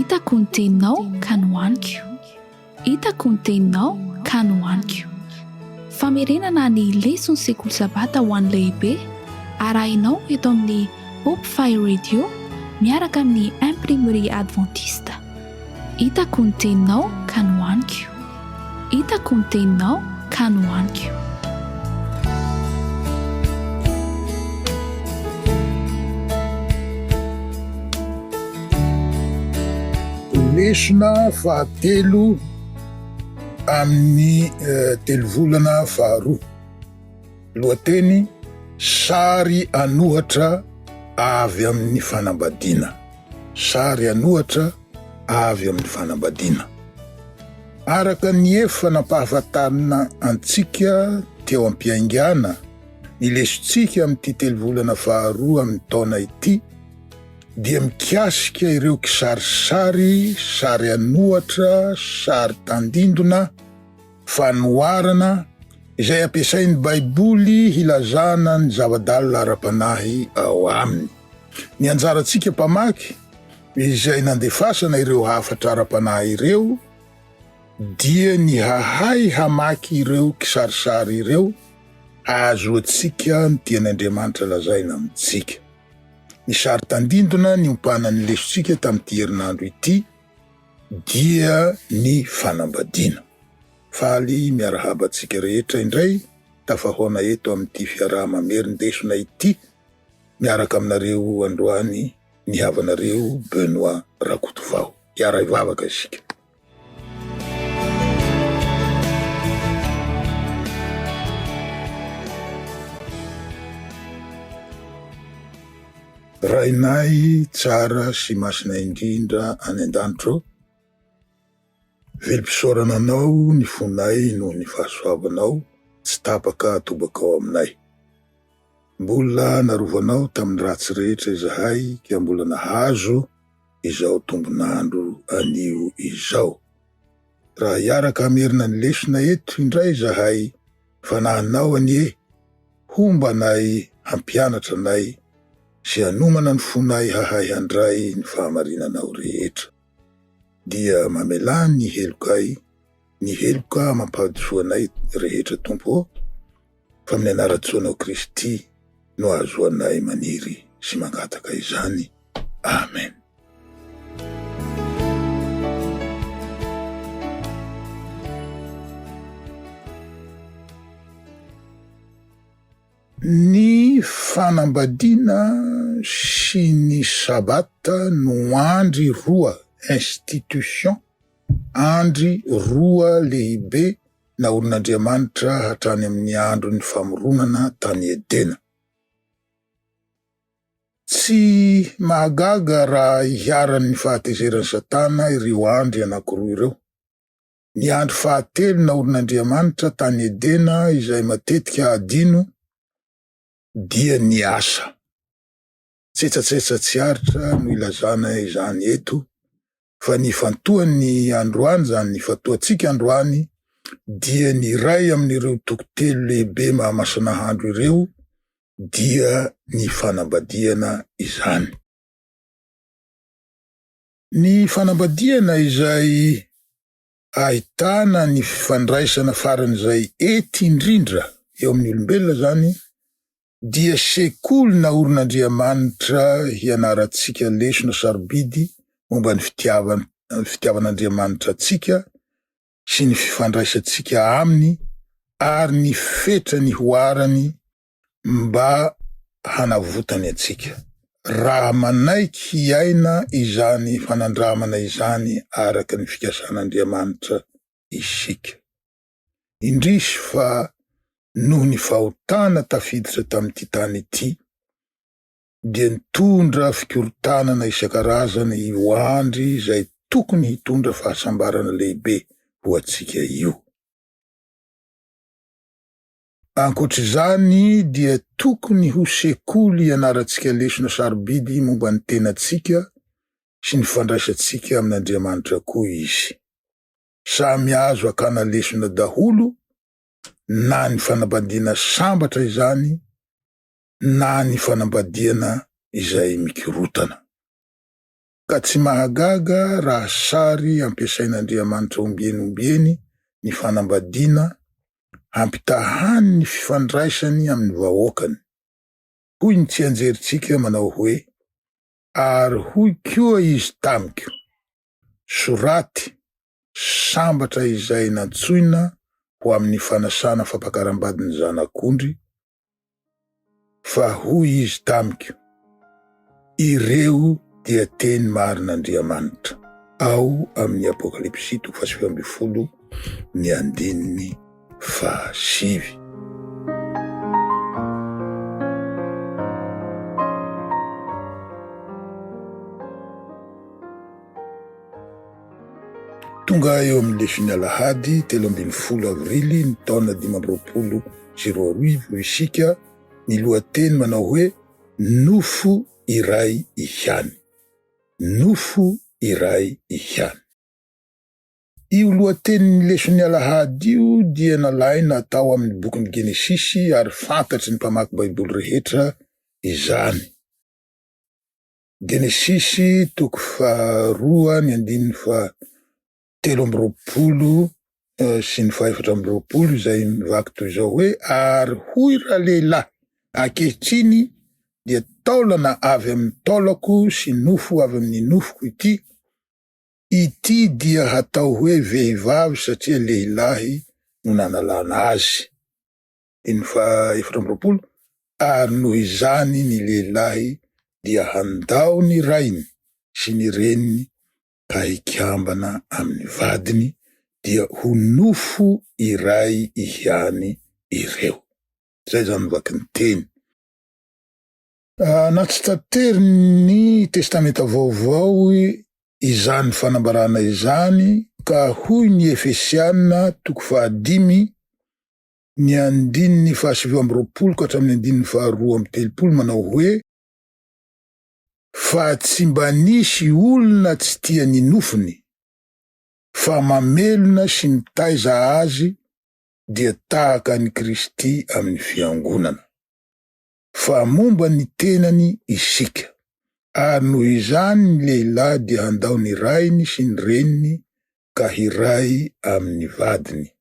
Hitako ny teninao ka nohaniko. Hitako ny teninao ka nohaniko. Famerenana ny leson'ny sekoly sabata ho an'ny lehibe, arahinao eto amin'ny Hope Fire Radio miaraka amin'ny Imprimerie Adventiste. Hitako ny teninao ka nohaniko. Hitako ny teninao ka nohaniko. Lesona fahatelo amin'ny eh, telo volana faharoa. Lohateny, Sary an'ohatra avy amin'ny fanambadiana. Sary an'ohatra avy amin'ny fanambadiana. Araka ny efa nampahafantarina antsika teo am-piaingàna ny lesontsika amin'ity telovolana faharoa amin'ny taona ity dia mikasika ireo kisarisary, sary an'ohatra, sary tandindona, fanoharana izay ampiasain'ny Baiboly hilazana ny zava-dalina ara-panahy ao aminy. Ny anjarantsika mpamaky izay nandefasana ireo hafatra ara-panahy ireo dia ny hahay hamaky ireo kisarisary ireo hahazoantsika ny tian'Andriamanitra lazaina amintsika. Ny sary tandindona niompanan'ny lesontsika tamin'ity herinandro ity dia ny fanambadiana. Faly miarahaba antsika rehetra indray tafahaona eto amin'ity fiaraha-mamerin-desona ity miaraka aminareo androany ny havanareo Benoit Rakotovao. Hiara-hivavaka isika. Rainay tsara sy masina indrindra any an-danitra ô, velom-pisaorana Anao ny fonay noho ny fahasoavanao tsy tapaka atobakao aminay. Mbola narovanao tamin'ny ratsy rehetra izahay ka mbola nahazo izao tombon'andro anio izao. Raha hiaraka hamerina ny lesona eto indray izahay, fanahinao anie homba anay hampianatra anay sy hanomana ny fonay hahay handray ny fahamarinanao rehetra. Dia mamelà ny helokay, ny heloka amam-pahadisoanay rehetra Tompo ô, fa amin'ny anaran-tsoanao Kristy no ahazoanay maniry sy mangataka izany. Amen. Ny fanambadiana sy ny Sabbat no andry roa, institution, andry roa lehibe naorin'Andriamanitra hatrany amin'ny andron'ny famoronana tany Edena. Tsy mahagaga raha iharan'ny fahatezeran'i Satana ireo andry anankiroa ireo. Ny andry fahatelo naorin'Andriamanitra tany Edena izay matetika hadino dia ny asa. Tsetsatsetsa tsy aritra no ilazana izany eto fa ny ifantohan'ny androany izany, ny ifantohantsika androany dia ny iray amin'ireo toko telo lehibe mahamasinahandro ireo dia ny fanambadiana izany. Ny fanambadiana izay ahitana ny fifandraisana faran'izay ety indrindra eo amin'ny olombelona izany dia sekoly naorin'Andriamanitra hianarantsika lesona sarobidy momba ny fitiavan fitiavan'Andriamanitra antsika sy ny fifandraisantsika aminy ary ny fetra nihoarany mba hanavotany antsika. Raha manaiky hiaina izany fanandramana izany araka ny fikasan'Andriamanitra isika. Indrisy fa noho ny fahotana tafiditra tamin'ity tany ity dia nitondra fikorontanana isan-karazany io andry izay tokony hitondra fahasambarana lehibe ho antsika io. Ankoatr'izany dia tokony ho sekoly ianarantsika lesona sarobidy momba ny tenantsika sy ny fifandraisantsika amin'Andriamanitra koa izy. Samy azo akana lesona daholo na ny fanambadiana sambatra izany na ny fanambadiana izay mikorontana. Ka tsy mahagaga raha sary ampiasain'Andriamanitra ombieny ombieny ny fanambadiana hampitahany ny fifandraisany amin'ny vahoakany. Hoy ny tsianjerintsika manao hoe, Ary hoy koa izy tamiko, Soraty, sambatra izay nantsoina ho amin'ny fanasana fampakaram-badin'ny Zanak'ondry, Fa hoy izy tamiko, Ireo dia teny marin'Andriamanitra. Ao amin'ny Apokalypsy toko fahasivy ambinifolo ny andininy fahasivy. Tonga eo amin'ny leson'ny alahady 13 avrily ny taona 2025 isika, ny lohateny manao hoe Nofo iray ihany. Nofo iray ihany. Io lohatenin'ny leson'ny alahady io dia nalaina tao amin'ny bokin'ny Genesisy ary fantatry ny mpamaky Baiboly rehetra izany. Genesisy toko faharoa ny andininy faha-23 sy ny faha-24 izay mivaky toy izao hoe, Ary hoy ralehilahy, Ankehitriny dia taolana avy amin'ny taolako sy nofo avy amin'ny nofoko ity, ity dia hatao hoe vehivavy satria lehilahy no nanalana azy. Andininy faha-24, Ary noho izany ny lehilahy dia handao ny rainy sy ny reniny ka hikambana amin'ny vadiny, dia ho nofo iray ihany ireo. Izay izany vakin-teny. Natsitateriny ny Testamenta Vaovao izany fanambarana izany ka hoy ny Efesiana toko fahadimy ny andininy faha-29 ka hatramin'ny andininy faha-32 manao hoe, Fa tsy mba nisy olona tsy tia ny nofony, fa mamelona sy mitaiza azy dia tahaka an'i Kristy amin'ny Fiangonana. Fa momba ny tenany isika. Ary noho izany ny lehilahy dia handao ny rainy sy ny reniny ka hiray amin'ny vadiny,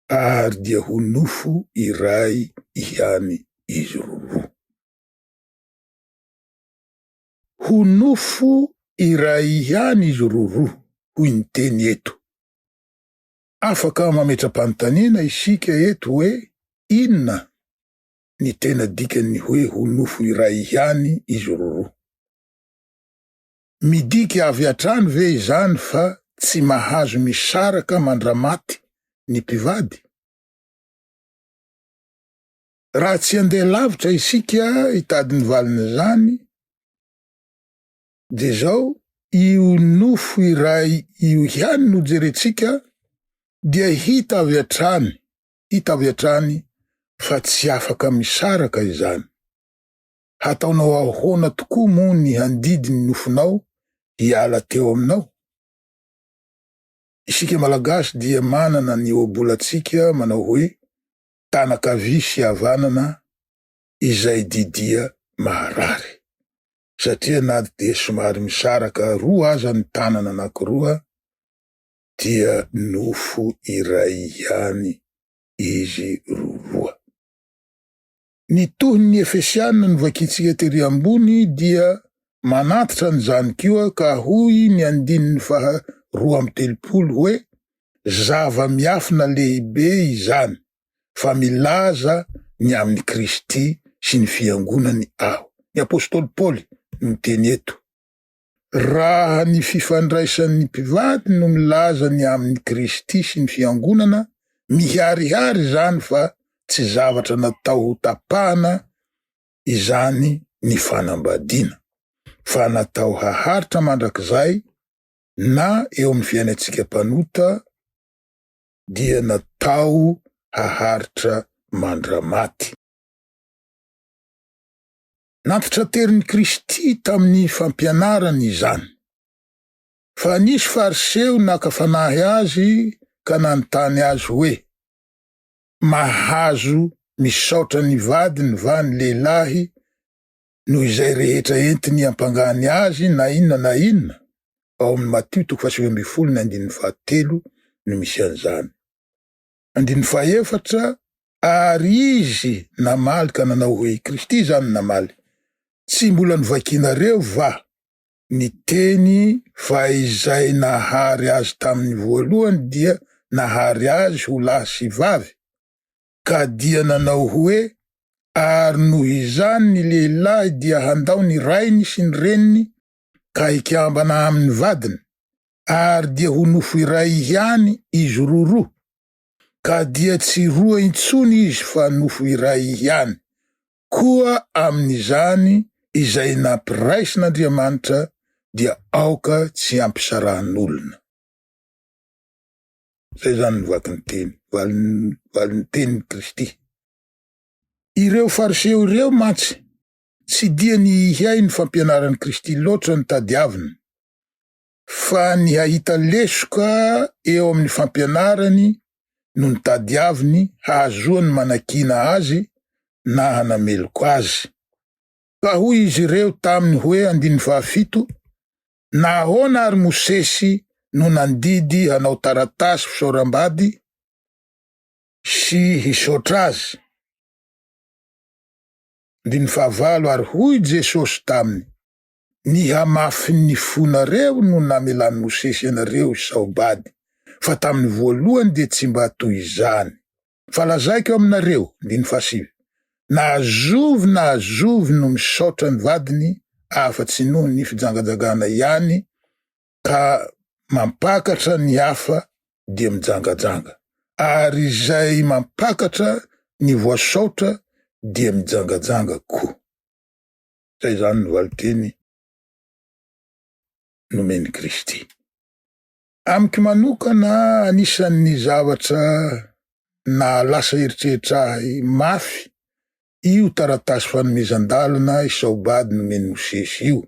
ary dia ho nofo iray ihany izy roroa. Ho nofo iray ihany izy roroa, hoy ny teny eto. Afaka mametra-panontaniana isika eto hoe inona ny tena dikan'ny hoe ho nofo iray ihany izy roroa. Midika avy hatrany ve izany fa tsy mahazo misaraka mandramaty ny mpivady? Raha tsy handeha lavitra isika hitady ny valin'izany, dia izao, io nofo iray io ihany no jerentsika dia hita avy hatrany, hita avy hatrany fa tsy afaka misaraka izany. Hataonao ahoana tokoa moa ny handidy ny nofonao hiala teo aminao? Isika Malagasy dia manana ny ohabolantsika manao hoe tanan-kavia sy havanana izay didia maharary. Satria na dia somary misaraka roa aza ny tanana anankiroa dia nofo iray ihany izy roroa. Ny tohin'ny Efesiana novakintsika tery ambony dia manantitra an'izany koa ka hoy ny andininy faha 32 hoe, Zava-miafina lehibe izany, fa milaza ny amin'i Kristy sy ny Fiangonany aho. Ny apostoly Paoly no miteny eto. Raha ny fifandraisan'ny mpivady no milaza ny amin'i Kristy sy ny Fiangonana, miharihary izany fa tsy zavatra natao ho tapahana izany ny fanambadiana, fa natao haharitra mandrakizay na eo amin'ny fiainantsika mpanota dia natao haharitra mandramaty. Nantitraterin'i Kristy tamin'ny fampianarany izany. Fa nisy Fariseo naka fanahy azy ka nanontany azy hoe, Mahazo misaotra ny vadiny va ny lehilahy noho izay rehetra entiny ampangany azy na inona na inona? Ao amin'ny Matio toko fahasivy ambin'ny folo ny andininy fahatelo no misy an'izany. Andininy fahaefatra, Ary izy namaly ka nanao hoe, i Kristy izany namaly, Tsy mbola novakinareo va ny teny fa izay nahary azy tamin'ny voalohany dia nahary azy ho lahy sy vavy? Ka dia nanao hoe, Ary noho izany ny lehilahy dia handao ny rainy sy ny reniny ka hikambana amin'ny vadiny, ary dia ho nofo iray ihany izy roroa, ka dia tsy roa intsony izy fa nofo iray ihany. Koa amin'izany izay nampiraisin'Andriamanitra dia aoka tsy hampisarahan'olona. Izay izany no vakin-teny, valin-tenin'i Kristy. Ireo Fariseo ireo mantsy tsy dia ny hihaino fampianaran'i Kristy loatra no tadiaviny, fa ny hahita lesoka eo amin'ny fampianarany no notadiaviny hahazoany manakiana azy na hanameloka azy. Ka hoy izy ireo taminy hoe, andininy fahafito, Nahoana ary Mosesy no nandidy hanao taratasy fisaoram-bady sy hisaotra azy? Andininy fahavalo, Ary hoy Jesosy taminy, Ny hamafin'ny fonareo no namelan'i Mosesy anareo hisao-bady, fa tamin'ny voalohany dia tsy mba toy izany. Fa lazaiko aminareo, andininy fahasivy, na zovy na zovy no misaotra ny vadiny afa-tsy noho ny fijangajangana ihany ka mampakatra ny hafa dia mijangajanga, ary izay mampakatra ny voasaotra dia mijangajanga koa. Izay izany no valinteny nomen'i Kristy. Amiko manokana, anisan'ny zavatra nahalasa eritreritra ahy mafy io taratasy fanomezan-dalana hisaobady nomen'i Mosesy io.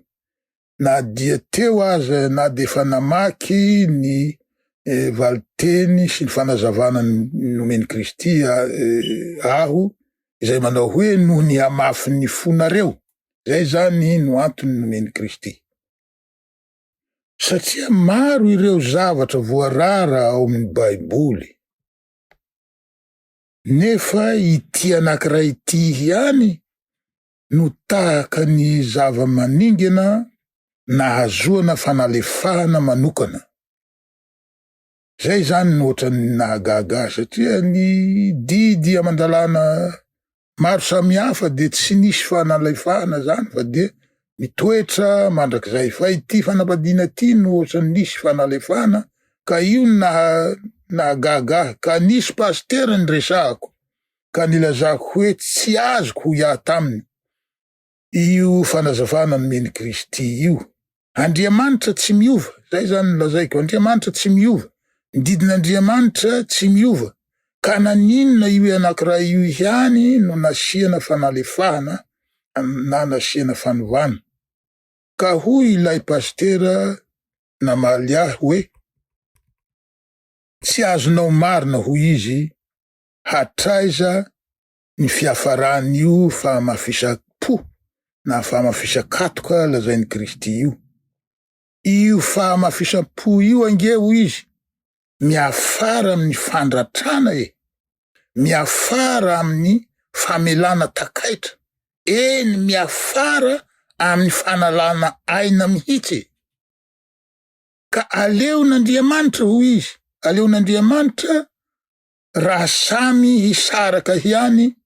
Na dia teo aza, na dia efa namaky ny valinteny sy ny fanazavana nomen'i Kristy aho, izay manao hoe noho ny hamafin'ny fonareo. Izay izany no antony nomen'i Kristy. Satria maro ireo zavatra voarara ao amin'ny Baiboly, nefa ity anankiray ity ihany no tahaka ny zava-maningana nahazoana fanalefahana manokana. Izay izany no ohatran'ny nahagaga ahy satria ny didy aman-dalàna maro samihafa dia tsy nisy fanalefahana izany fa dia mitoetra mandrakizay. Fa ity fanambadiana ity no ohatran'ny nisy fanalefahana ka io no naha nahagaga ahy ka nisy pasitera niresahako ka nilazako hoe tsy azoko hoy aho taminy io fanazavana nomen'i Kristy io. Andriamanitra tsy miova, zay zany no lazaiko, Andriamanitra tsy miova, ny didin'Andriamanitra tsy miova, ka naninona io anankiray io ihany no nasiana fanalefahana na nasiana fanovana? Ka hoy ilay pasitera namaly ahy hoe, tsy azonao marina hoy izy, hatraiza ny fiafaran'io fahamafisam-po na fahamafisam-katoka lazain'i Kristy io. Io fahamafisam-po io ange, hoy izy, miafara amin'ny fandratrana e! Miafara amin'ny famelana takaitra, eny miafara amin'ny fanalana aina mihitsy e! Ka aleon'Andriamanitra, hoy izy, aleon'Andriamanitra raha samy hisaraka ihany,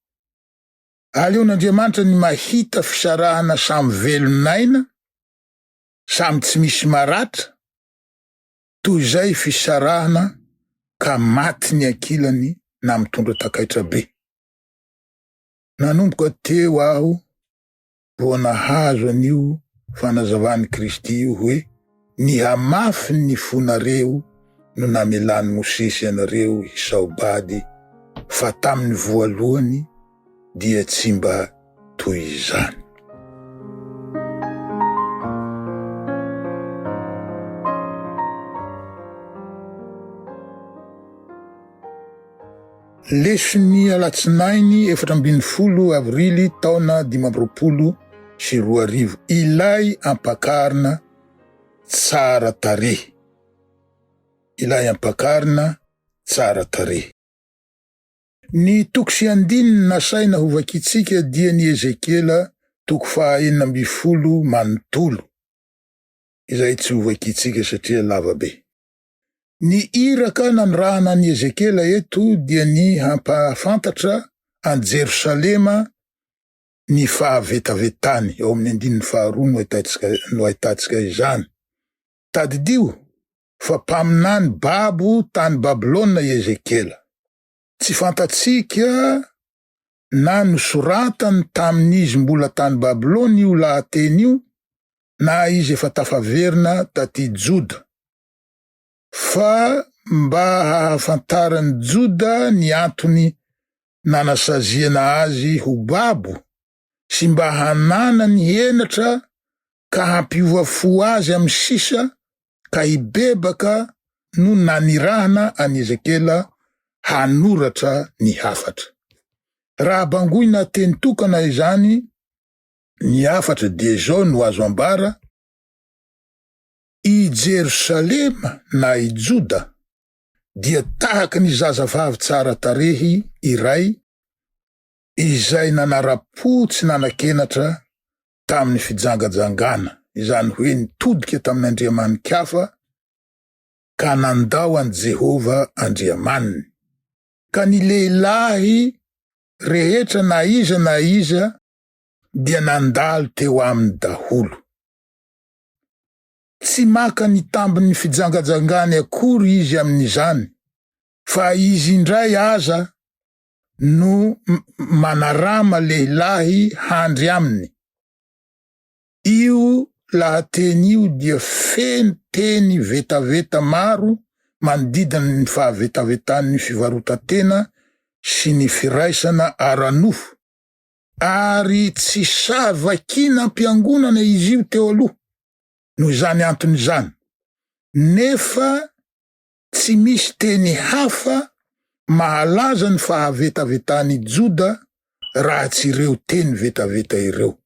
aleon'Andriamanitra ny mahita fisarahana samy velon'aina, samy tsy misy maratra, toy izay fisarahana ka maty ny ankilany na mitondra takaitra be. Nanomboka teo aho vao nahazo an'io fanazavan'i Kristy io hoe, Nihamafy ny fonareo no namelan'i Mosesy anareo hisao-bady, fa tamin'ny voalohany dia tsy mba toy izany. Leson'ny alatsinainy 14 avrily taona 2025, Ilay ampakarina. tsara tarehy. Ilay ampakarina tsara tarehy. Ny toko sy andininy nasaina hovakintsika dia ny Ezekiela toko faha 16 manontolo, izay tsy hovakintsika satria lava be. Ny iraka nanirahana an'i Ezekiela eto dia ny hampahafantatra an'i Jerosalema ny fahavetavetany, ao amin'ny andininy faharoa no ahitantsika no ahitantsika izany. Tadidio fa mpaminany babo tany Babylona i Ezekiela. Tsy fantatsika na nosoratany tamin'izy mbola tany Babylona io lahateny io na izy efa tafaverina taty Joda. Fa mba hahafantaran'i Joda ny antony nanasaziana azy ho babo sy mba hananany henatra ka hampiova fo azy amin'ny sisa ka hibebaka no nanirahana an'i Ezekiela hanoratra ny hafatra. Raha bangoina teny tokana izany ny hafatra dia izao no azo ambara, I Jerosalema na i Joda dia tahaka ny zazavavy tsara tarehy iray izay nanara-po tsy nanan-kenatra tamin'ny fijangajangana, izany hoe nitodika tamin'ny andriamani-kafa ka nandao an'i Jehovah Andriamaniny. Ka ny lehilahy rehetra na iza na iza dia nandalo teo aminy daholo. Tsy maka ny tambin'ny fijangajangany akory izy amin'izany, fa izy indray aza no manarama lehilahy handry aminy. Io lahateny io dia feno teny vetaveta maro manodidina ny fahavetavetan'ny fivarotan-tena sy ny firaisana ara-nofo, ary tsy sahy vakiana am-piangonana izy io teo aloha noho izany antony izany, nefa tsy misy teny hafa mahalaza ny fahavetavetan'i Joda raha tsy ireo teny vetaveta ireo.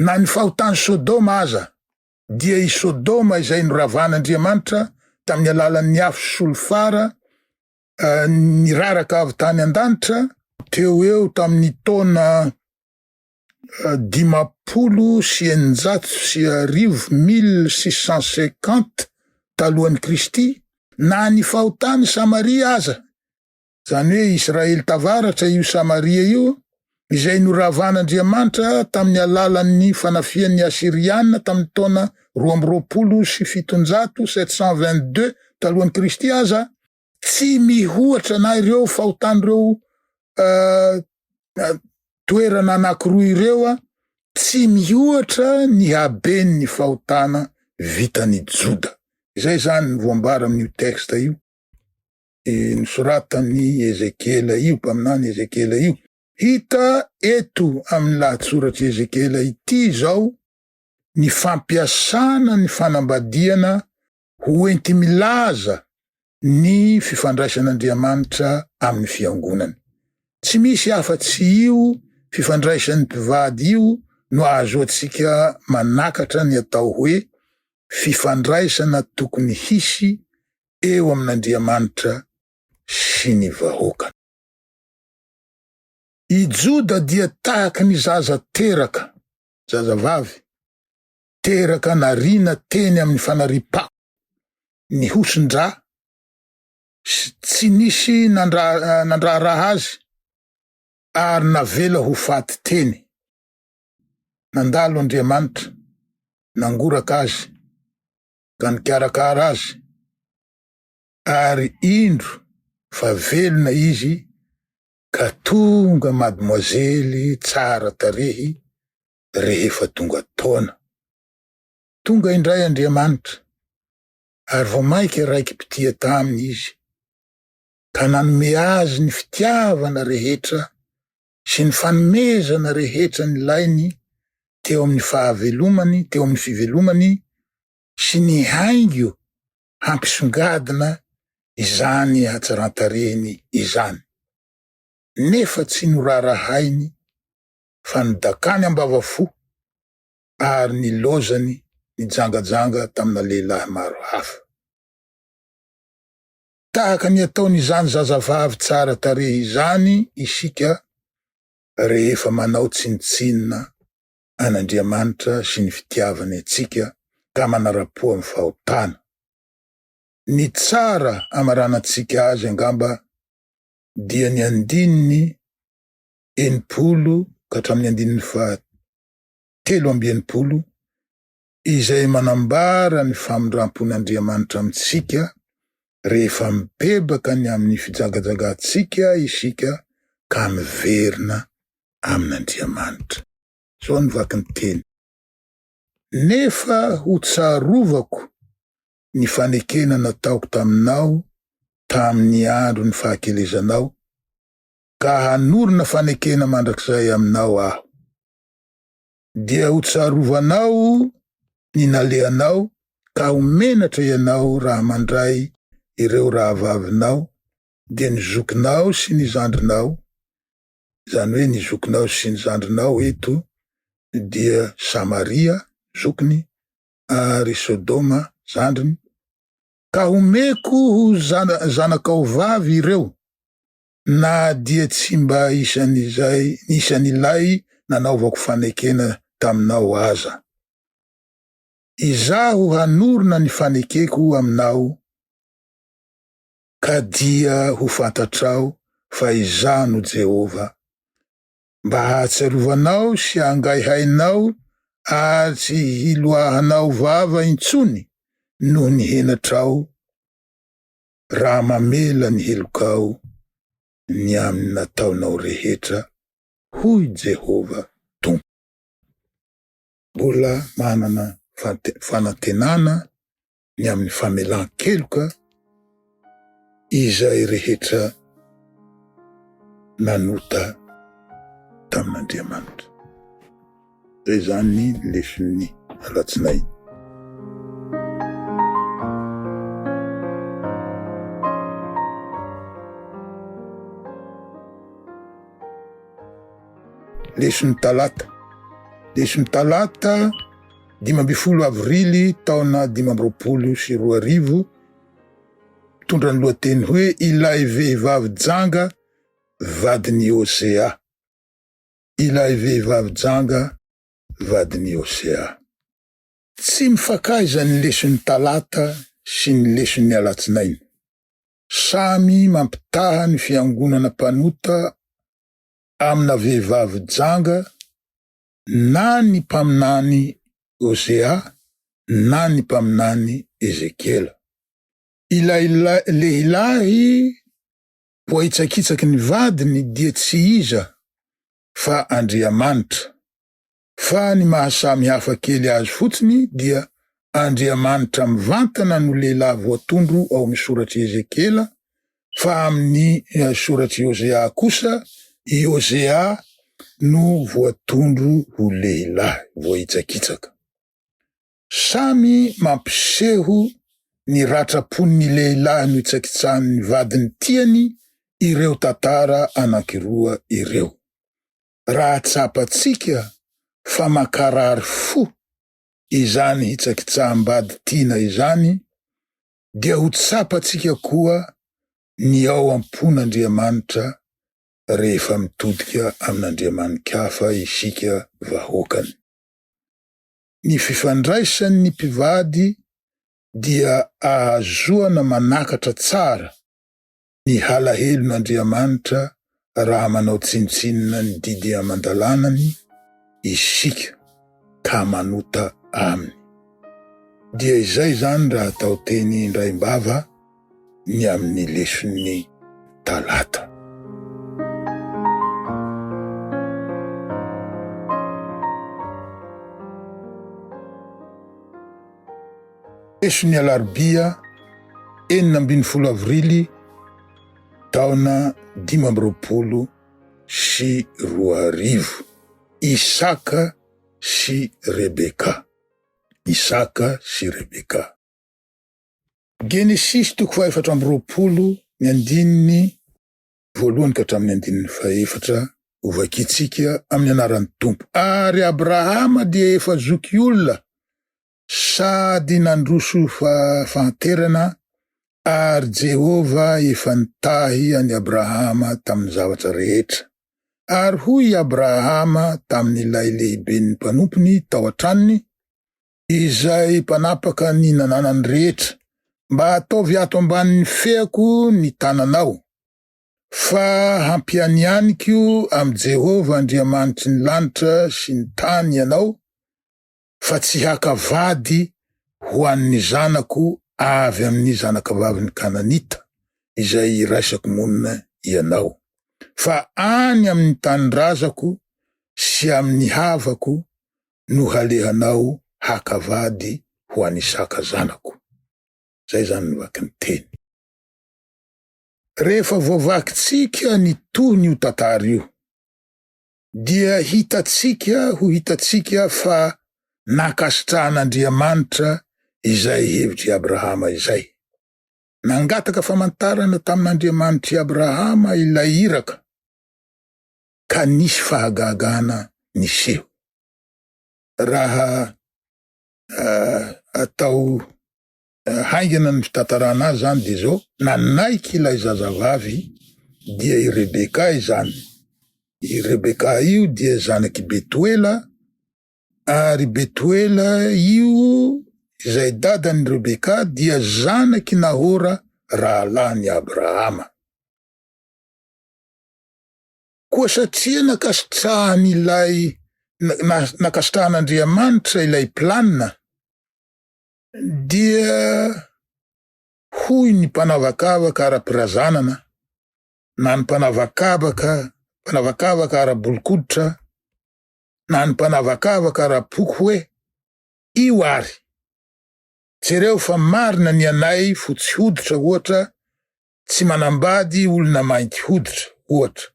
Na ny fahotan'i Sodoma aza, dia i Sodoma izay noravan'Andriamanitra tamin'ny alalan'ny afo solifara niraraka avy tany an-danitra, teo eo tamin'ny taona 1650, 1650 talohan'i Kristy, na ny fahotan'i Samaria aza, izany hoe Israely tavaratra io Samaria io, izay noravan'Andriamanitra tamin'ny alalan'ny fanafihan'ny Asyriana tamin'ny taona 722, 722 talohan'i Kristy aza, tsy mihoatra na ireo fahotan'ireo toerana anankiroa ireo tsy mihoatra ny haben'ny fahotana vitan'i Joda. Izay izany no voambara amin'io texte io, nosoratan'i Ezekiela io, mpaminany Ezekiela io. Hita eto amin'ny lahatsoratr'i Ezekiela ity izao ny fampiasana ny fanambadiana ho enti-milaza ny fifandraisan'Andriamanitra amin'ny Fiangonany. Tsy misy afa-tsy io fifandraisan'ny mpivady io no ahazoantsika manakatra ny atao hoe fifandraisana tokony hisy eo amin'Andriamanitra sy ny vahoakany. I Joda dia tahaky ny zaza teraka, zazavavy, teraka nariana teny amin'ny fanariam-pako, nihosin-drà sy tsy nisy nandraharaha azy ary navela ho faty teny. Nandalo Andriamanitra, nangoraka azy ka nikarakara azy ary indro fa velona izy ka tonga mademoiselle tsara tarehy rehefa tonga taona. Tonga indray Andriamanitra, ary vao mainka raiki-pitia taminy izy, ka nanome azy ny fitiavana rehetra sy ny fanomezana rehetra nilainy teo amin'ny fahavelomany, teo amin'ny fivelomany sy ny haingo hampisongadina izany hatsaran-tarehiny izany. Nefa tsy noraharahainy fa nodakany am-bava fo ary nilozany. nijangajanga tamina lehilahy maro hafa. Tahaka ny ataon'izany zazavavy tsara tarehy izany isika rehefa manao tsinontsinona an'Andriamanitra sy ny fitiavany antsika ka manara-po amin'ny fahotana. Ny tsara amaranantsika azy angamba dia ny andininy 60 ka hatramin'ny andininy faha 63 izay manambara ny famindrampon'Andriamanitra amintsika rehefa mibebaka ny amin'ny fijangajangantsika isika ka miverina amin'Andriamanitra. Izao ny vakin-teny, Nefa hotsarovako ny fanekena nataoko taminao tamin'ny andron'ny fahakelezanao, ka hanorina fanekena mandrakizay aminao Aho. Dia hotsarovanao ny nalehanao ka ho menatra ianao raha mandray ireo rahavavinao, dia ny zokinao sy ny zandrinao, izany hoe ny zokinao sy ny zandrinao eto dia Samaria, zokiny, ary Sodoma, zandriny, ka homeko ho zanakao vavy ireo, na dia tsy mba isan'izay isan'ilay nanaovako fanekena taminao aza. Izaho hanorina ny fanekeko aminao, ka dia ho fantatrao fa Izaho no Jehovah, mba hahatsiarovanao sy hangaihainao ary tsy hiloahanao vava intsony noho ny henatrao raha mamela ny helokao ny amin'ny nataonao rehetra, hoy Jehovah Tompo. Mbola manana fanantenana ny amin'ny famelan-keloka izay rehetra nanota tamin'Andriamanitra. Izay izany ny leson'ny alatsinainy. Leson'ny talata. Leson'ny talata 15 avrily taona 2025 mitondra ny lohateny hoe Ilay vehivavy janga vadin'i Hosea. Ilay vehivavy janga vadin'i Hosea. Tsy mifankaiza ny leson'ny talata sy ny leson'ny alatsinainy. Samy mampitaha ny fiangonana mpanota amina vehivavy janga na ny mpaminany Hosea na ny mpaminany Ezekiela. Ilay lehilahy voahitsakitsaky ny vadiny dia tsy iza fa Andriamanitra, fa ny maha-samy hafa kely azy fotsiny dia Andriamanitra mivantana no lehilahy voatondro ao amin'ny soratr'i Ezekiela, fa amin'ny soratr'i Hosea kosa i Hosea no voatondro ho lehilahy voahitsakitsaka. Samy mampiseho ny ratram-pon'ny lehilahy nohitsakitsahan'ny vadiny tiany ireo tantara anankiroa ireo. Raha tsapantsika fa mankarary fo izany hitsakitsaham-bady tiana izany, dia ho tsapantsika koa ny ao am-pon'Andriamanitra rehefa mitodika amin'andriamani-kafa isika vahoakany. Ny fifandraisan'ny mpivady dia ahazoana manakatra tsara ny halahelon'Andriamanitra raha manao tsinontsinona ny didy aman-dalànany isika ka manota aminy. Dia izay izany raha atao teny indraim-bava ny amin'ny leson'ny talata. Leson'ny alarobia 16 avrily taona 2025. Isaka sy Rebeka. Isaka sy Rebeka. Genesisy toko fahaefatra amby 20 ny andininy voalohany ka hatramin'ny andininy fahefatra hovakintsika amin'ny anaran'ny Tompo. Ary Abrahama dia efa zokiolona. Sady nandroso fahanterana ary Jehovah efa nitahy an'i Abrahama tamin'ny zavatra rehetra. Ary hoy i Abrahama tamin'ilay lehiben'ny mpanompony tao an-tranony, izay mpanapaka ny nananany rehetra, Mba ataovy ato ambanin'ny feako ny tananao, fa hampianianiko amin'i Jehovah Andriamanitry ny lanitra sy ny tany ianao, fa tsy haka vady ho an'ny zanako avy amin'ny zanakavavin'ny Kananita izay iraisako monina ianao, fa any amin'ny tanindrazako sy amin'ny havako no halehanao haka vady ho an'Isaka zanako. Izay izany ny vakin'ny teny. Rehefa voavakintsika ny tohin'io tantara io, dia hitantsika ho hitantsika fa nankasitrahan'Andriamanitra izay hevitr'i Abrahama izay. Nangataka famantarana tamin'Andriamanitr'i Abrahama ilay iraka, ka nisy fahagagana niseho. Raha atao Haingana ny fitantarana azy izany dia izao, nanaiky ilay zazavavy dia i Rebeka izany. I Rebeka io dia zanak'i Betoela ary Betoela io izay dadan'i Rebeka dia zanak'i Nahora rahalahin'i Abrahama. Koa satria nankasitrahan'ilay nankasitrahan'Andriamanitra ilay planina Dia hoy ny mpanavakavaka ara-pirazanana na ny mpanavakavaka mpanavakavaka ara-bolon-koditra na ny mpanavakavaka ara-poko hoe, Io ary! Jereo fa marina ny anay fotsy hoditra ohatra tsy manambady olona mainty hoditra ohatra.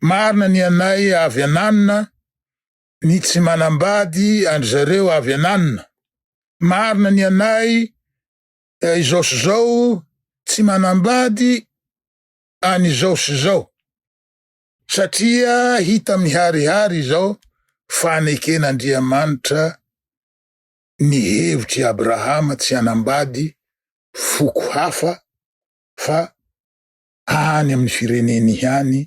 Marina ny anay avy ananona ny tsy manambady andry zareo avy ananona. Marina ny anay izao sy izao tsy manambady an'izao sy izao. Satria hita miharihary izao fa neken'Andriamanitra ny hevitr'i Abrahama tsy hanambady foko hafa fa any amin'ny fireneny ihany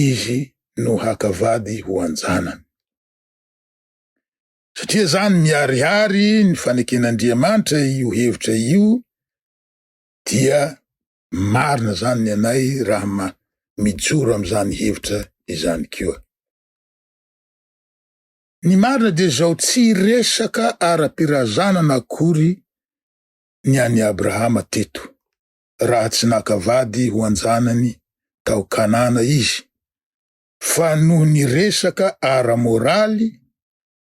izy no haka vady ho an-janany. Satria zany miharihary ny faneken'Andriamanitra io hevitra io dia marina zany ny anay raha ma mijoro am'izany hevitra izany koa. Ny marina dia izao tsy resaka ara-pirazanana akory ny an'i Abrahama teto. raha tsy naka vady ho an-janany tao Kanana izy, fa noho ny resaka ara-moraly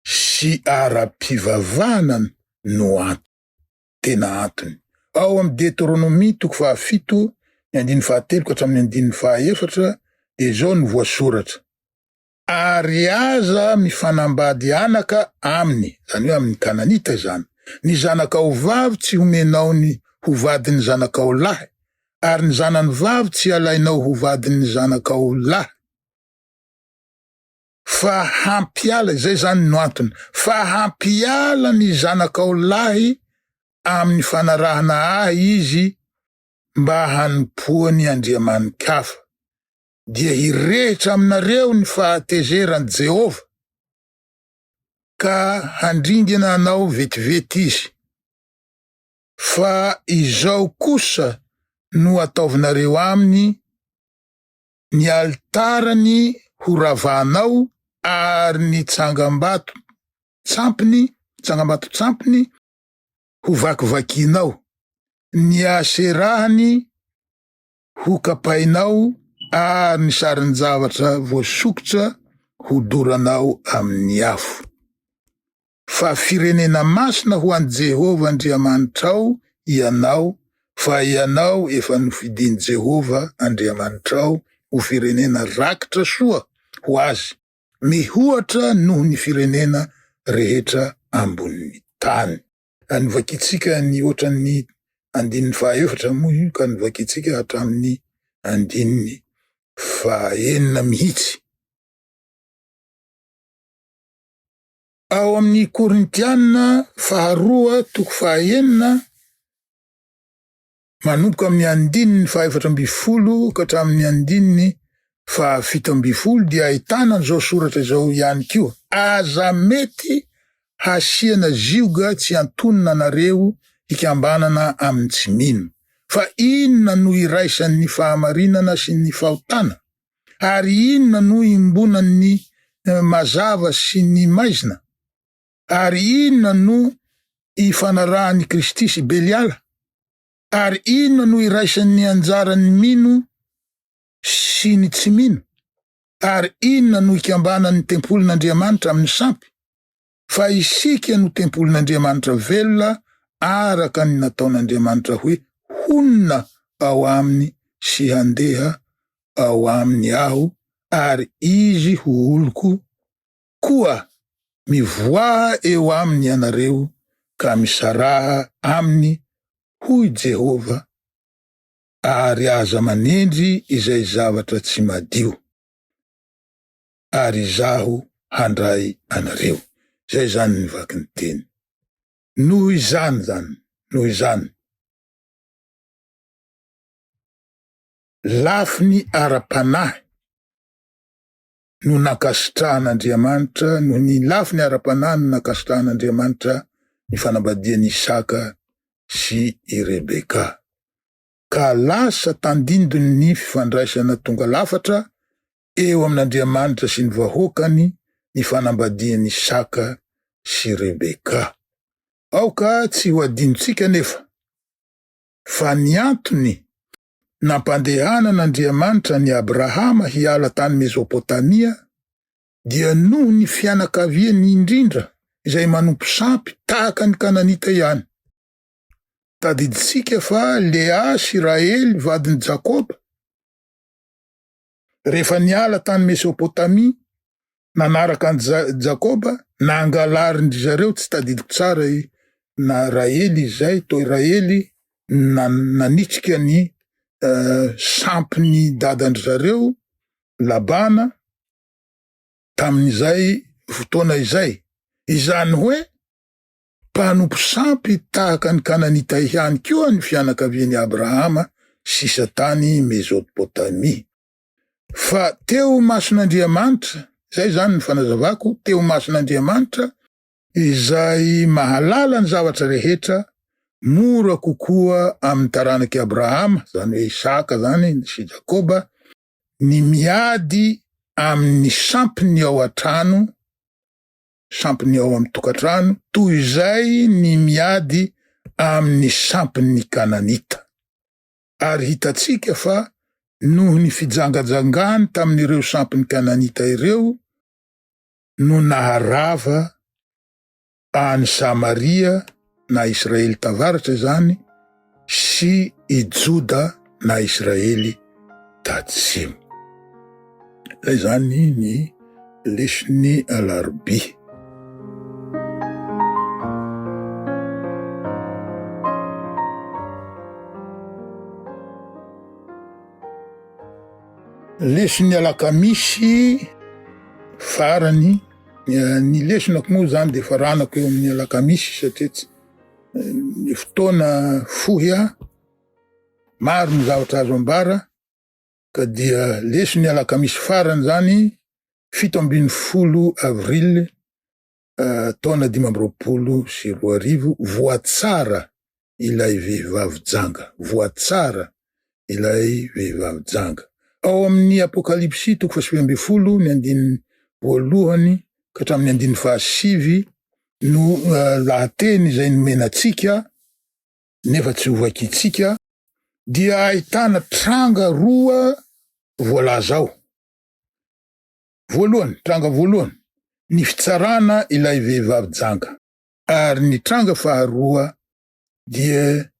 sy ara-pivavahana no antony, tena antony. Ao amin'ny Deteronomia toko fahafito, ny andininy fahatelo ka hatramin'ny andininy fahaefatra dia izao no voasoratra, Ary aza mifanambady anaka aminy, izany hoe amin'ny Kananita izany, ny zanakao vavy tsy homenao ny ho vadin'ny zanakao lahy, ary ny zanany vavy tsy halainao ho vadin'ny zanakao lahy, fa hampiala, izay izany no antony, fa hampiala ny zanakao lahy amin'ny fanarahana ahy izy mba hanompoany andriamani-kafa. dia hirehitra aminareo ny fahatezeran'i Jehovah, ka handringana anao vetivety izy. Fa izao kosa no ataovinareo aminy, ny alitarany horavanao ary ny tsangambato tsampiny, tsangambato-tsampiny hovakivakinao, ny aserahany Ho kapainao ary ny sarin-javatra voasokitra hodoranao amin'ny afo. Fa firenena masina ho an'i Jehovah Andriamanitrao ianao, fa ianao efa nofidin'i Jehovah Andriamanitrao ho firenena rakitra soa ho azy, mihoatra noho ny firenena rehetra ambonin'ny tany. Novakintsika ny ohatran'ny andininy fahaefatra moa io ka novakintsika hatramin'ny andininy fahaenina mihitsy. Ao amin'ny Korintiana faharoa toko fahaenina manomboka amin'ny andininy faha-14 ka hatramin'ny andininy faha-17 dia ahitana an'izao soratra izao ihany koa, Aza mety hasiana zioga tsy antonona anareo hikambanana amin'ny tsy mino. Fa inona no iraisan'ny fahamarinana sy ny fahotana? Ary inona no iombonan'ny mazava sy ny maizina? Ary inona no ifanarahan'i Kristy sy Beliala? Ary inona no iraisan'ny anjaran'ny mino sy ny tsy mino? Ary inona no ikambanan'ny tempolin'Andriamanitra amin'ny sampy? Fa isika no tempolin'Andriamanitra velona araka ny nataon'Andriamanitra hoe honina ao aminy sy handeha ao aminy aho ary izy ho oloko Koa mivoaha eo aminy ianareo ka misaraha aminy, hoy Jehovah, ary aza manendry izay zavatra tsy madio, ary Izaho handray anareo. Izay izany ny vakin'ny teny. Noho izany izany, noho izany, lafiny ara-panahy no nankasitrahan'Andriamanitra, noho ny lafiny ara-panahy no nankasitrahan'Andriamanitra ny fanambadian'i Isaka sy i Rebeka. Ka lasa tandindon'ny fifandraisana tonga lafatra eo amin'Andriamanitra sy ny vahoakany ny fanambadian'i Isaka sy Rebeka. Aoka tsy ho adinontsika anefa fa ny antony nampandehanan'Andriamanitra an'i Abrahama hiala tany Mezopotamia dia noho ny fianakaviany indrindra izay manompo sampy tahaka ny Kananita ihany. Tadidintsika fa Lea sy Rahely vadin'i Jakoba, rehefa niala tany Mesopotamia nanaraka an'i Jakoba, nangalarin-dry zareo, tsy tadidiko tsara i na Rahely izay, toa i Rahely nanitrika ny sampin'ny dadan-dry zareo, Labana, tamin'izay fotoana izay. Izany hoe mpanompo sampy tahaka ny Kananita ihany koa ny fianakavian'i Abrahama sisa tany Mezopotamia. Fa teo imason'Andriamanitra, izay izany ny fanazavako, teo imason'Andriamanitra izay mahalala ny zavatra rehetra, mora kokoa amin'ny taranak'i Abrahama, izany hoe Isaka izany sy Jakoba, ny miady amin'ny sampiny ao an-trano, sampiny ao amin'ny tokantrano, toy izay ny miady amin'ny sampin'ny Kananita. Ary hitantsika fa noho ny fijangajangany tamin'ireo sampin'ny Kananita ireo no naharava an'i Samaria na Israely tavaratra izany sy i Joda na Israely tatsimo. Izay izany ny leson'ny alarobia. Leson'ny alakamisy farany, ny lesonako moa zany de faranako eo amin'ny alakamisy satria tsy ny fotoana fohy aho, maro ny zavatra azo ambara ka dia leson'ny alakamisy farany zany 17 avril taona 2025, voatsara ilay vehivavy janga, voatsara ilay vehivavy janga. Ao amin'ny Apokalypsy toko faha-19 ny andininy voalohany ka hatramin'ny andininy fahasivy no lahateny izay nomena antsika nefa tsy hovakintsika dia ahitana tranga roa voalaza ao. Voalohany, tranga voalohany, ny fitsarana ilay vehivavy janga. Ary ny tranga faharoa dia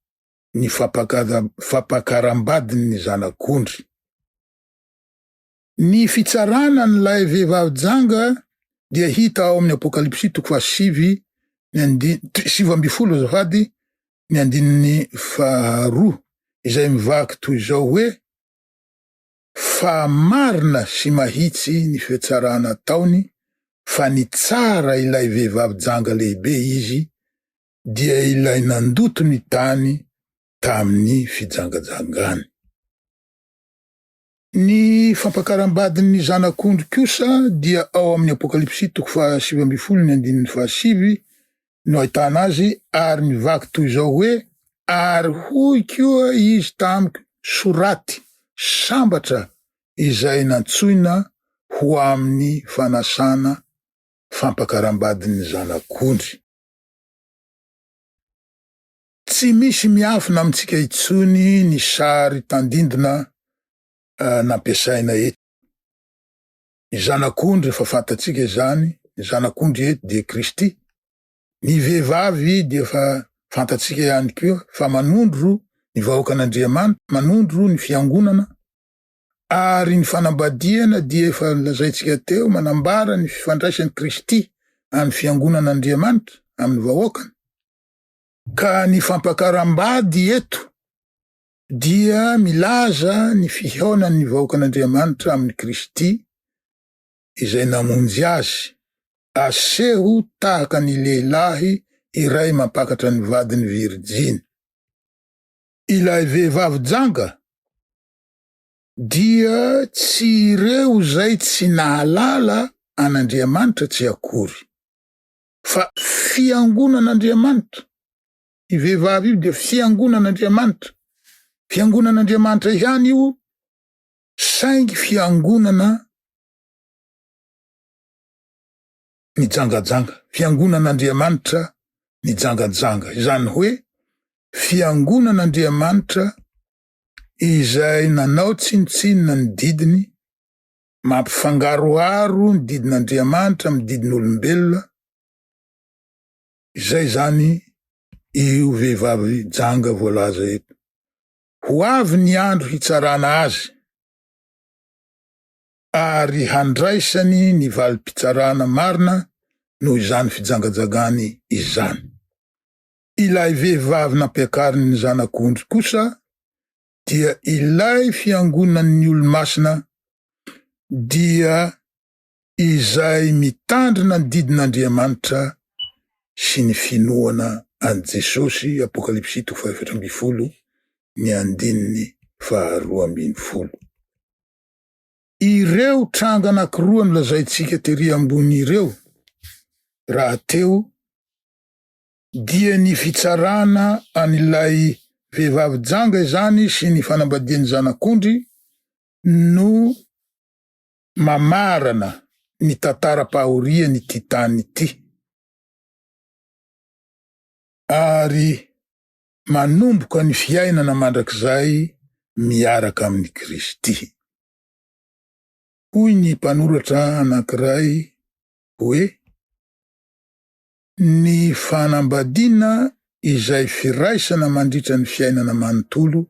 ny fampakaram-badin'ny zanak'ondry. Ny fitsarana an'ilay vehivavy janga dia hita ao amin'ny Apokalypsy toko fahasivy ny andi-, 19 azafady, ny andininy faharoa, izay mivaky toy izao hoe, Fa marina sy mahitsy ny fitsarana ataony. Fa nitsara ilay vehivavy janga lehibe izy, dia ilay nandoto ny tany tamin'ny fijangajangany. Ny fampakaram-badin'ny Zanak'ondry kosa dia ao amin'ny Apokalypsy toko faha-19 ny andininy fahasivy no ahitana azy ary mivaky toy izao hoe, Ary hoy koa izy tamiko, Soraty, sambatra izay nantsoina ho amin'ny fanasana fampakaram-badin'ny Zanak'ondry. Tsy misy miafina amintsika intsony ny sary tandindona nampiasaina eto. Ny Zanak'ondry efa fantatsika izany, ny Zanak'ondry eto dia Kristy. Ny vehivavy dia efa fantatsika ihany koa fa manondro ny vahoakan'Andriamanitra, manondro ny fiangonana, ary ny fanambadiana dia efa lazaintsika teo manambara ny fifandraisan'i Kristy amin'ny fiangonan'Andriamanitra, amin'ny vahoakany. Ka ny fampakaram-bady eto dia milaza ny fihaonan'ny vahoakan'Andriamanitra amin'i Kristy izay namonjy azy, aseho tahaka ny lehilahy iray mampakatra ny vadiny virijiny. Ilay vehivavy janga dia tsy ireo izay tsy nahalala an'Andriamanitra tsy akory. Fa fiangonan'Andriamanitra, io vehivavy io dia fiangonan'Andriamanitra, fiangonan'Andriamanitra ihany io, saingy fiangonana nijangajanga, fiangonan'Andriamanitra nijangajanga, izany hoe fiangonan'Andriamanitra izay nanao tsinontsinona ny didiny, Mampifangaroharo ny didin'Andriamanitra amin'ny didin'olombelona, izay izany io vehivavy janga voalaza eto. Ho avy ny andro hitsarana azy ary handraisany ny valim-pitsarana marina noho izany fijangajangany izany. Ilay vehivavy nampiakarin'ny zanak'ondry kosa dia ilay fiangonan'ny olomasina dia izay mitandrina ny didin'Andriamanitra sy ny finoana an'i Jesosy, Apokalypsy toko fahaefatra ambinifolo ny andininy faharoa ambin'ny folo. Ireo tranga anankiroa nolazaintsika tery ambony ireo rahateo dia ny fitsarana an'ilay vehivavy janga izany sy ny fanambadian'ny zanak'ondry no mamarana ny tantaram-pahorian'ity tany ity ary manomboka ny fiainana mandrakizay miaraka amin'i Kristy. Hoy ny mpanoratra anankiray hoe. Ny fanambadiana izay firaisana mandritra ny fiainana manontolo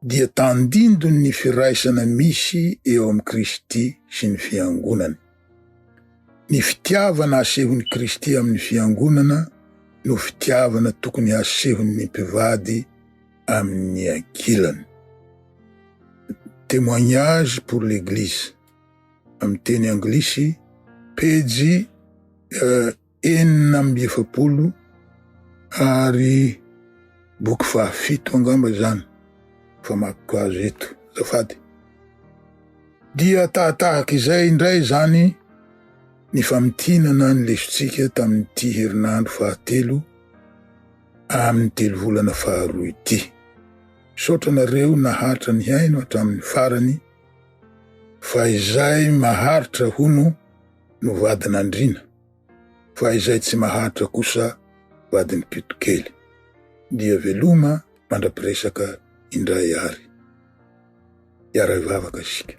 dia tandindon'ny firaisana misy eo amin'i Kristy sy ny Fiangonany. Ny fitiavana asehon'i Kristy amin'ny Fiangonana no fitiavana tokony hasehon'ny mpivady amin'ny ankilany. Témoignage pour l'Église. amin'ny teny anglisy, pejy 46 ary boky fahafito angamba izany famakiko azy eto, azafady. Dia tahatahaka izay indray izany ny famintinana ny lesontsika tamin'ity herinandro fahatelo amin'ny telo volana faharoa ity. Misaotra anareo naharitra nihaino hatramin'ny farany. Fa izay maharitra hono no vadin'andriana, fa izay tsy maharitra kosa vadin'i Pitokely. Dia veloma mandra-piresaka indray ary. Hiara-hivavaka isika.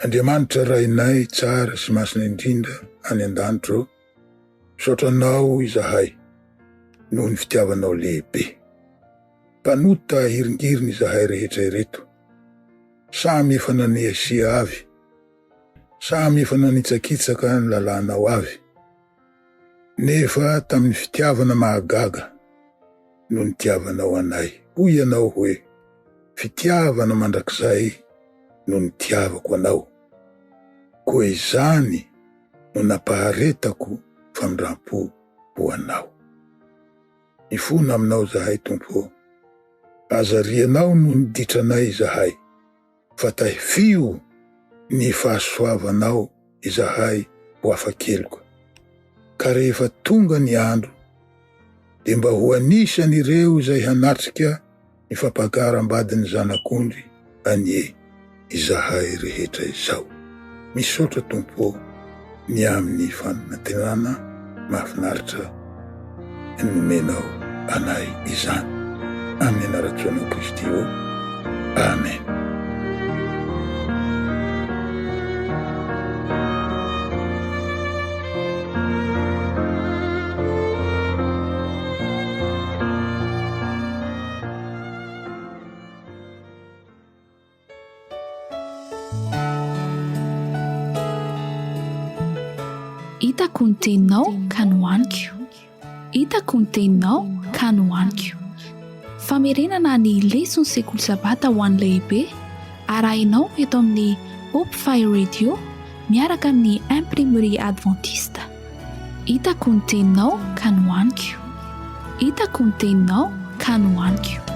Andriamanitra Rainay tsara sy masina indrindra any an-danitra ô, misaotra Anao izahay noho ny fitiavanao lehibe. Mpanota hiringiriny izahay rehetra ireto, samy efa naniasia avy, samy efa nanitsakitsaka ny lalànao avy, nefa tamin'ny fitiavana mahagaga. no nitiavanao anay. Hoy Ianao hoe, Fitiavana mandrakizay no nitiavako anao. Koa izany no nampaharetako famindrampo ho anao. Mifona aminao izahay, Tompo ô. Aza arianao noho ny ditranay izahay, fa tahifio ny fahasoavanao izahay ho afa-keloka. Ka rehefa tonga ny andro, dia mba ho anisan'ireo izay hanatrika ny fampakaram-badin'ny Zanak'ondry anie izahay rehetra izao. Misaotra Tompo ô ny amin'ny fanantenana mahafinaritra nomenao anay izany. Amin'ny anaran-tsoanao Kristy ô. Amen. Hitako ny teninao ka nohaniko. Hitako ny teninao ka nohaniko. Famerenana ny leson'ny sekoly sabata ho an'ny lehibe arahinao eto amin'ny Hope Fire Radio miaraka amin'ny Imprimerie Adventiste. Hitako ny teninao ka nohaniko. Hitako ny teninao ka nohaniko.